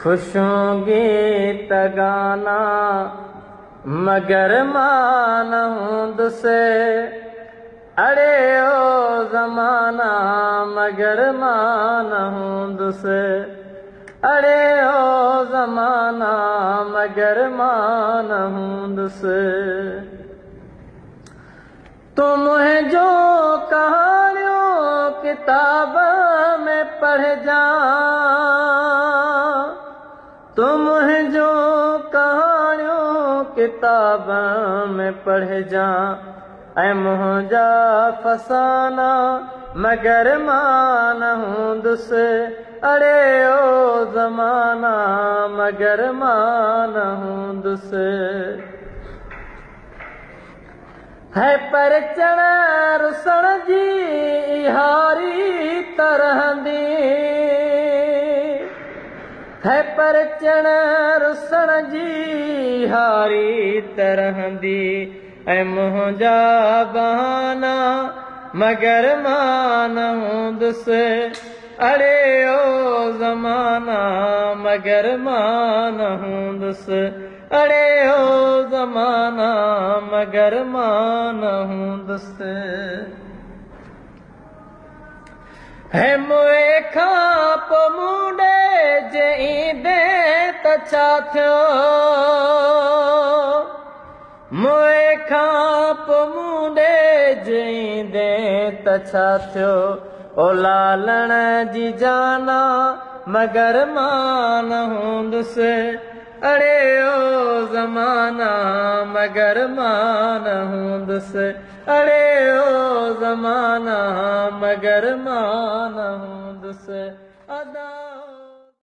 खुशियूं गीत गाना मगर मान हूंदुसि। अड़े ओ ज़माना मगर मान हूंदुसि। अड़े ओ ज़माना मगर मान हूंदुसि। तूं मुंहिंजो कहाणियूं किताब में पढ़जां। तूं मुंहिंजो कहाणियूं किताब में पढ़जां। ऐं मुंहिंजा फसाना मगर मान हूंदुसि। अड़े ओ ज़माना मगर मान हूंदुसि। है परचण रुसण जी इहारी तरहंदी। है परचण रुसण जी इहारी तरहंदी। ऐं मुंहिंजा बहाना मगर मान हूंदुसि। अड़े ओ ज़माना मगर मान हूंदुसि। अड़े ओ ज़माना मगर मान हूंदुसि। हे मुए खां पोइ मूं ॾे जे ईंदे त छा थियो। मुए खां पोइ मूं ॾे जे ईंदे त छा थियो। ओ लालण जी जाना मगर मान हूंदुसि। अड़े ओ ज़माना मगर मान हूंदुसि। अड़े ओ ज़माना मगर मान हूंदुसि। अदा।